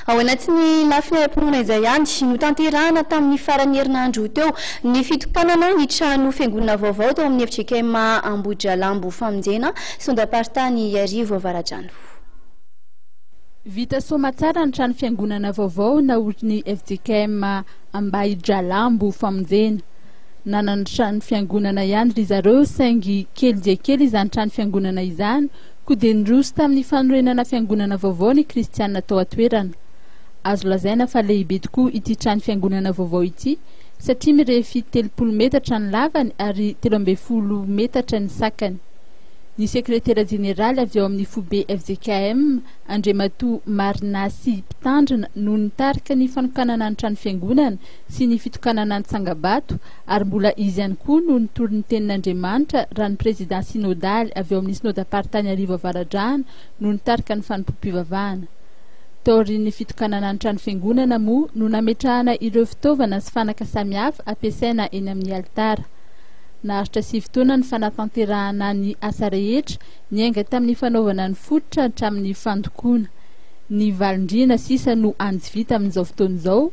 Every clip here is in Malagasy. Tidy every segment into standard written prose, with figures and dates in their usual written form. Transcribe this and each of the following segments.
Ao anatin'ny lafiny ara-pinoana izay ihany, notanterahana tamin'ny faran'ny herinandro teo ny fitokanana ny trano fiangonana vaovao tao amin'ny fjkm Ambohidralambo Famonjena, Sondamparitany Iarivo Avaradrano. Vita soamatsara ny trano fiangonana vaovao naorin'ny fjkm Ambahidralambo Famonjena. Nanana trano fiangonana ihany ry zareo saingy kely dia kely izany trano fiangonana izany Koa dia niroso tamin'ny fanorenana fiangonana vaovao ny kristiana tao an-toerana. Azo lazaina fa lehibe tokoa ity trano fiangonana vaovao ity satria mirefy 30 metatra ny lavany ary 13 metatra ny sakany. Ny sekretera jeneraly avy ao amin'ny foibe fjkm, Andriamatoa Marinasy Mpitandrina no nitarika ny fanokanana ny trano fiangonana sy ny fitokanana ny tsangabato ary mbola izy ihany koa no nitory ny tenin'Andriamanitra raha ny prezidà synodaly avy ao amin'ny synodamparitany Iarivo Avaradrano no nitarika ny fanompoam-pivavahana. Taorian'ny fitokanana ny trano fiangonana moa no nametrahana ireo fitaovana sy fanaka samihafa ampiasaina eny amin'ny alitara. Naharitra sivy taona ny fanatanterahana ny asa rehetra, niainga tamin'ny fanaovana ny fototra hatramin'ny fandokoana. Ny valin-drihana sisa no hany tsy vita amin'izao fotoana izao,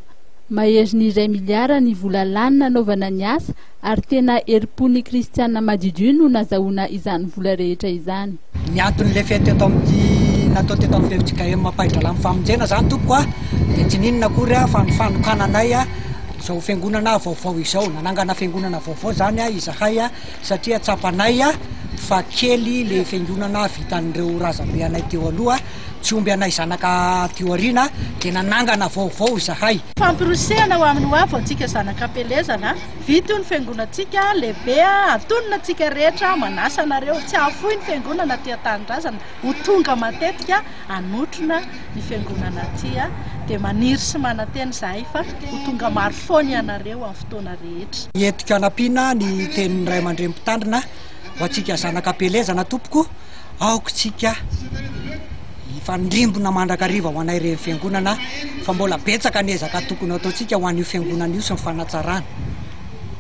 Maherin'ny iray miliara ny vola lany nanaovana ny asa ary tena herim-pon'ny kristiana madiodio no nazahoana izany vola rehetra izany. Ny anton'ilay fety teto amin'ity natao teto amin'ny fjkm Ampahidralan'ny Famonjena izany tompoko a, dia tsy n'inona akory a fa ny fanokananay izao fiangonana vaovao izao. Nanangana fiangonana vaovao izany izahay satria tsapanay fa kely ilay fiangonana vitan'ireo razambe anay teo aloha. Tsy omby anay zanaka aty aoriana dia nanangana vaovao izahay. Famporisihana ho amin'ny ho avy ho antsika zanaka am-pielezana. Vita io ny fiangonantsika, lehibe, antonona antsika rehetra, manasa anareo tsy hahafoy ny fiangonana aty an-tanindrazana, ho tonga matetika hanotrona ny fiangonana aty. Dia maniry sy manantena izahay fa ho tonga maro foana ianareo amin'ny fotoana rehetra. Entiko hanampiana ny tenin'ny ray aman-dreny mpitandrina ho antsika zanaka am-pielezana tompoko. Aoka isika hifandrimbona mandrakariva ho anay ireny fiangonana fa mbola betsaka ny ezaka tokony hataontsika ho an'io fiangonana io sy ny fanatsarana.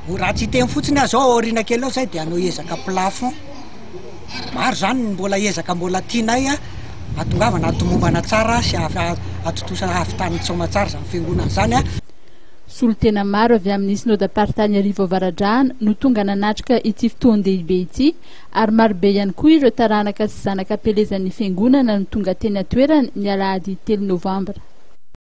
Raha tsy hiteny fotsiny aho izao aoriana kely ao izay dia hanao ezaka plafond. Maro izany ny mbola ezaka mbola tianay hahatongavana hahatomombana tsara sy hahatontosa hahavitan'ny tsaoma tsara izany fiangonana izany. Solontena maro avy amin'ny Synodam-paritany Iarivo Avaradrano no tonga nanatrika ity fotoan-dehibe ity ary marobe ihany koa ireo taranaka sy zanaka am-pielezan'ny Fiangonana no tonga teny an-toerana ny alahady telo novambra.